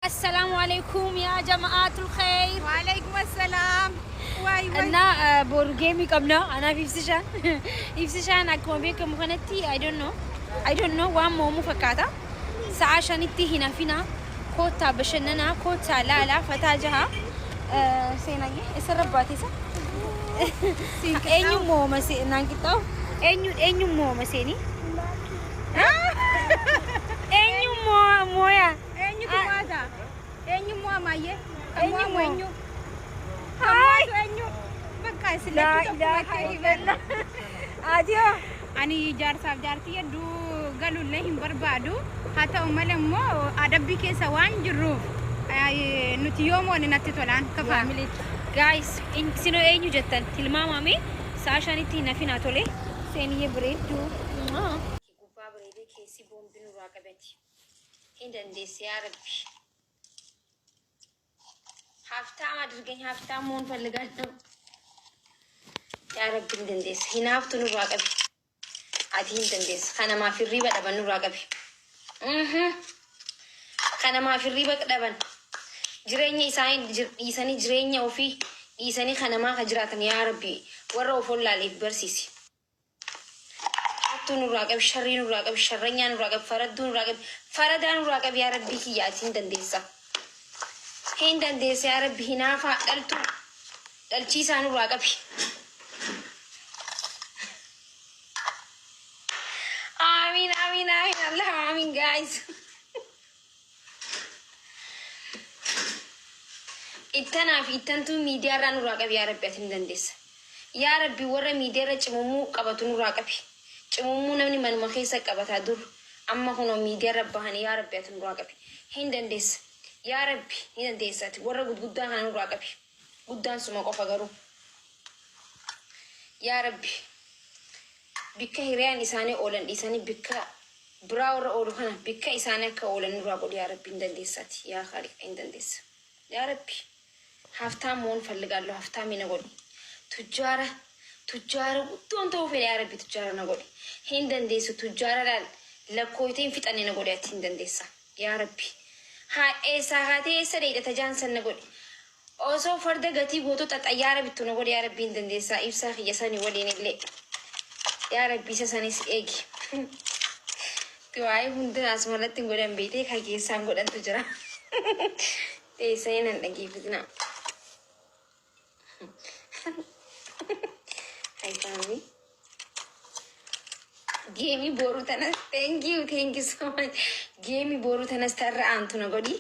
Assalaamu alaikum yaa jama'aatul khayr. Waalaikum assalaam. Waay waay. እና boru geemii qabna anaaf ibsishaan ibsishaan akkuma beekamu kanatti I don't know I don't know waan moomu fakkaata sa'a shanitti hin hafina koottaa bashannanaa koottaa laalaa fataa jaha seenayyee isarra baatisa eenyu mooma naan qixxaawu eenyu eenyu mooma seenii eenyu mooya Eenyutu mo'ata? Eenyu mo'amaayyee? Kan Eenyu mo'amu mo'a? eenyu? Kan Haay! mo'atu eenyu? Bakka isin Laa lachuu ilaaha tokkumatti illallah. Atiyoo. Ani jaarsaaf jaartii hedduu galullee hin barbaadu. Haa ta'u malee immoo adabbii keessa waan jirruuf nuti yoo moone natti tolaan akka faamiliitti. Guys, isinoo eenyu jettan tilmaamame sa'a shanitti hin hafinaa tole. Seeniyyee bareedduu. Gubbaa bareedee keessi boombi nurraa qabati. Hin dandeesse yaa Rabbi. Haftaam adirgany haftaam moon ፈልጋለሁ. Yaa Rabbi hin dandeesse. Hinaaftu nurraa qabi. Ati hin dandeesse. Kanamaaf hirriiba dhaban nurraa qabi. Kanamaaf hirriiba dhaban. Jireenya isaanii dhiisanii jireenya ofii dhiisanii kanamaa ka jiraatan yaa Rabbi warra of wallaaleef barsiisi. Hattuu nurraa qabi, sharrii nurraa qabi, sharranyaa nurraa qabi, faradduu nurraa qabi, faradaa nurraa qabi yaa Rabbii kiyya ati hin dandeessa. Hin dandeessa yaa Rabbi hinaafaa dhaltuu dhalchiisaa nurraa qabi. Amiin amiin amiin Allah amiin guys. Ittanaa fi ittantuu miidiyaa irraa nurraa qabi yaa Rabbi ati ni dandeessa. Yaa Rabbi warra miidiyaa irra cimummuu qabatu nurraa qabi. Cimummuu namni manuma keessa qabataa dur amma kunoo miidiyaa irra bahanii yaa Rabbi ati nurraa qabi. Hin dandeessa. Yaa Rabbi ni dandeessa ati warra gudguddaa kana nurraa qabi. Guddaan suma qofa garuu. Yaa Rabbi bikka hiriyaan isaanii oolan dhiisanii bikka biraa warra oolu kana bikka isaanii akka oolan nurraa godhi yaa Rabbi hin dandeessa ati yaa Khaaliqa hin dandeessa. Yaa Rabbi haftaam moon falligaallo haftaamii na godhi. Tujjaara tujjaara guddoon ta'uu fedha yaa Rabbi tujjaara na godhi. Hin dandeessu tujjaara laal lakkooytee hin fixanne na godhi ati hin dandeessa. Yaa Rabbi haa eessaa kaatee eessa dheeyxa tajaan san na godhi. Osoo farda gatii gootota xayyaara bittu na godhi yaa Rabbi hin dandeessaa ibsaa kiyya sani waliin illee yaa Rabbi isa sanis eegi. Du'aa'ii hunda asuma irratti hin godhan beektee kan keessaan godhantu jira. Teessanii nan dhageeffatina. Hi family. Geemii boruu tanas thank you thank you so much. Geemii boruu tanas tarra aantu na godhi.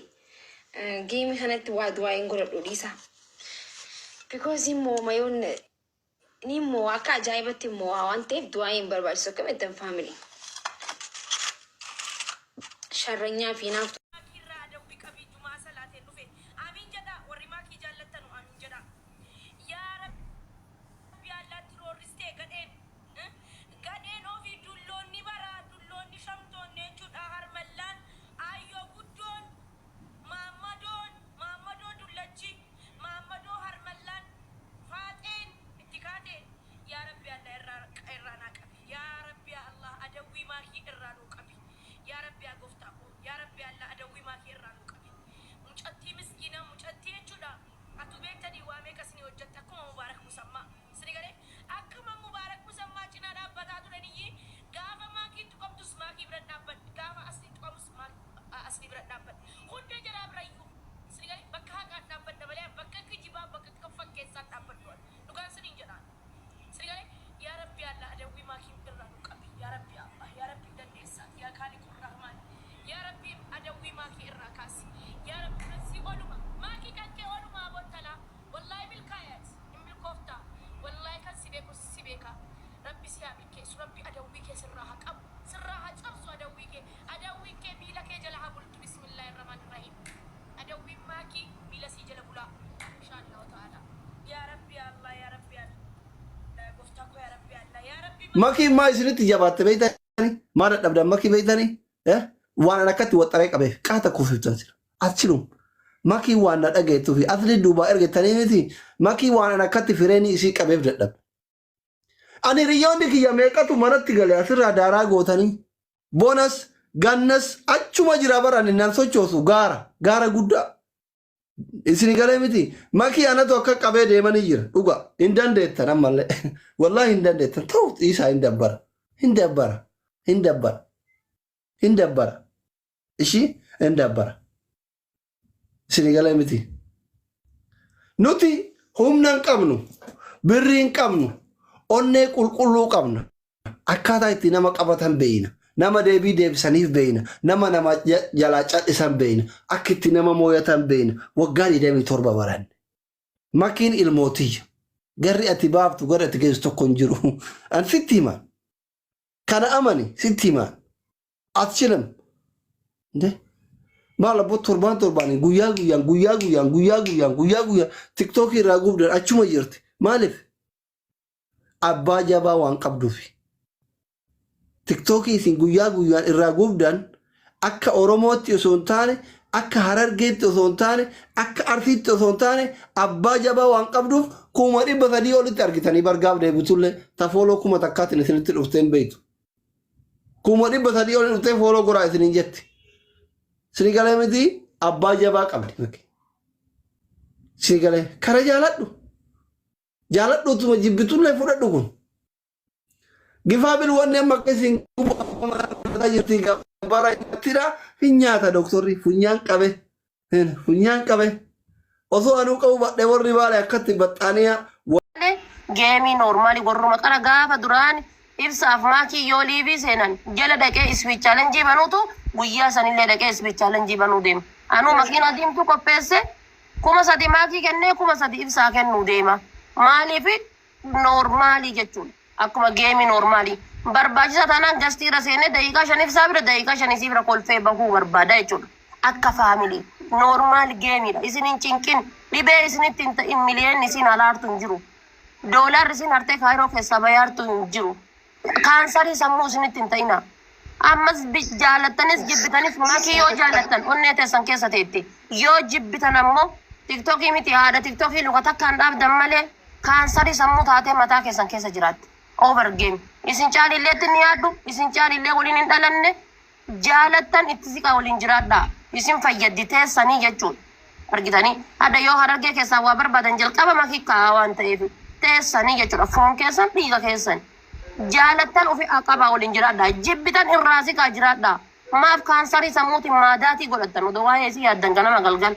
Geemii kanatti waa du'aa hin godhadhu dhiisa. Because immoo mayoon ni immoo akka ajaa'ibatti immoo waan ta'eef du'aa hin barbaachisu akkamittan family. Sharranyaa fi naaf Maakii irraa adawwi qabi jumaa salaateen dhufe amiin jedhaa warri maakii jaallattanu amiin jedhaa yaa rabbi allaatti roorristee gadheen gadheen ofii dulloonni baraa dulloonni shamtoonni jechuudha harmallaan aayyoo guddoon maammadoon maammadoo dullachi maammadoo harmallaan faaxeen itti kaate yaa rabbi allah irraa irraa naa qabi yaa rabbi yaa allah adawwii maakii irraa nuu qabi Yaa rabbi yaa goftaa koo yaa rabbi yaa Allah adawwii maakii irraa nuu qabi mucattii miskiina mucattii jechuudha atuu beektanii waa meeqa isinii hojjatte akkuma mubaarak musammaa isini galee akkuma mubaarak musammaa cinaa dhaabbataa turaniyyi gaafa maakiin tuqamtus maakii bira dhaabbadhe gaafa asliin tuqamus aslii bira dhaabbadhe hunda jaraa birayyuu isini galee bakka haqaan dhaabbadha malee bakka kijibaa bakka fakkeessaan dhaabbadhu dhugaan isiniin jedhaan Sii galee yaa rabbi yaa Allah adawwii maakiin irraa nu qabi yaa rabbi yaa Allah yaa rabbi hin dandeessa ati yaa kaaliqu rahmaan yaa rabbi adawwii maakii irraa kaasi yaa rabbi kan sii oluma maakii kan kee oluma abontalaa wallahi milkaa'i ati hin milkooftaa wallahi kan si beeku si beeka rabbi si haa milkeessu rabbi adawwii kee sirraa haa qabu sirraa haa cabsu adawwii kee adawwiin kee miila kee jala haa bultu bismillaahi rahmaan rahiim adawwiin maakii miila sii jala bulaa inshaa Allahu ta'ala yaa rabbi yaa Allah yaa rabbi yaa Allah yaa gooftaa koo yaa rabbi yaa Allah yaa rabbi Makiin maa isinitti jabaatte beektani? Maa dadhabdan makii beektani? Eh? Waan an akkatti waxxaree qabeef qaata kuufiftan sira. Achilum. Makiin waan na dhageettuu fi asli duubaa ergettanii miti. Makii waan an akkatti fireenii isii qabeef dadhabe. Ani hiriyoonni kiyya meeqatu manatti gale asirraa daaraa gootanii. Bonas Gannas achuma jira bara ani nan sochoosu gaara gaara guddaa. Isin galee miti makii anatu akka qabee deemanii jira dhuga hin dandeettan ammallee wallaahi hin dandeettan ta'u dhiisaa hin dabbara hin dabbara hin dabbara hin dabbara ishii hin dabbara isin galee miti. Nuti humna hin qabnu birrii hin qabnu onnee qulqulluu qabna. Akkaataa itti nama qabatan beeyna. Nama deebii deebisaniif beeyna. Nama nama jalaa cal'isan beeyna. Akka itti nama mooyatan beeyna. Waggaa 27 baranne. Makiin ilmootiyya. Garri ati baaftu garri ati geessu tokko hin jiru. An sitti hima. Kana amani sitti hima. Atchilam. Nde. Maal abboo torbaan torbaan guyyaa guyyaan guyyaa guyyaan guyyaa guyyaan guyyaa guyyaan tiktookii irraa gubdan achuma jirti. Maaliif? Abbaa jabaa waan qabduufi. Tiktookii isin guyyaa guyyaan irraa gubdan akka Oromootti osoo hin taane, akka Harargeetti osoo hin taane, akka Arsiitti osoo hin taane abbaa jabaa waan qabduuf 300,000 olitti argitanii bargaaf deebitullee ta follow 1000tiin isinitti dhuftee hin beektu. 300,000 oli dhuftee follow goraa isiniin jetti. Isinii galee miti abbaa jabaa qabdi. Isinii galee kara jaaladhu. Jaaladhuutuma jibbitullee fudhadhu kun. Gifaa bil wanni amma akka isin gubataa jirti gabbara ittidha hin nyaata doktorri funyaan qabe funyaan qabe osoo anuu qabu badhe warri baale akkatti baxxaaniyaa. Malee geemii noormaali warruma qara gaafa duraan ibsaaf maakii yoo liivii seenan jala dhaqee iswiit chaalenjii banuutu guyyaa sanillee dhaqee iswiit chaalenjii banuu deema. Anuu makiinaa diimtuu qopheesse 3000 maakii kennee 3000 ibsaa kennuu deema. Maaliif noormaalii jechuudha. Akkuma geemii noormaalii. Barbaachisaa taanaan gastii irra seenee daqiiqaa 5 ibsaa bira daqiiqaa 5 isii bira kolfee bahuu barbaada jechuudha. Akka faamilii. Normal geemiidha. Isin hin cinqin. Dhibee isinitti hin ta'in miliyoonni isin halaartu hin jiru. Doolaarri isin hartee kaayiroo keessaa bayaartu hin jiru. Kaansarii sammuu isinitti hin ta'ina. Ammas jaalattanis jibbitanis makii yoo jaalattan onnee teessan keessa teetti. Yoo jibbitan ammoo tiktokii miti haadha tiktokii luka takkaan dhaabdan malee kaansarii sammuu taatee mataa keessan keessa jiraatti. Over game. Isin caalilleetti ni yaaddu, isin caalillee waliin hin dhalanne, jaalattan itti siqaa waliin jiraadhaa. Isin fayyaddi teessanii jechuudha. Argitanii? Hadha yoo harargee keessaa waa barbaadan jalqaba makii kaa'aa waan ta'eef teessanii jechuudha. Foon keessan dhiiga keessan. Jaalattan ofi qabaa waliin jiraadhaa. Jibbitan irraa siqaa jiraadhaa. Maaf kaansarii sammuutiin maadaatii godhattan odoo waa'ee isii yaaddan ganama galgal.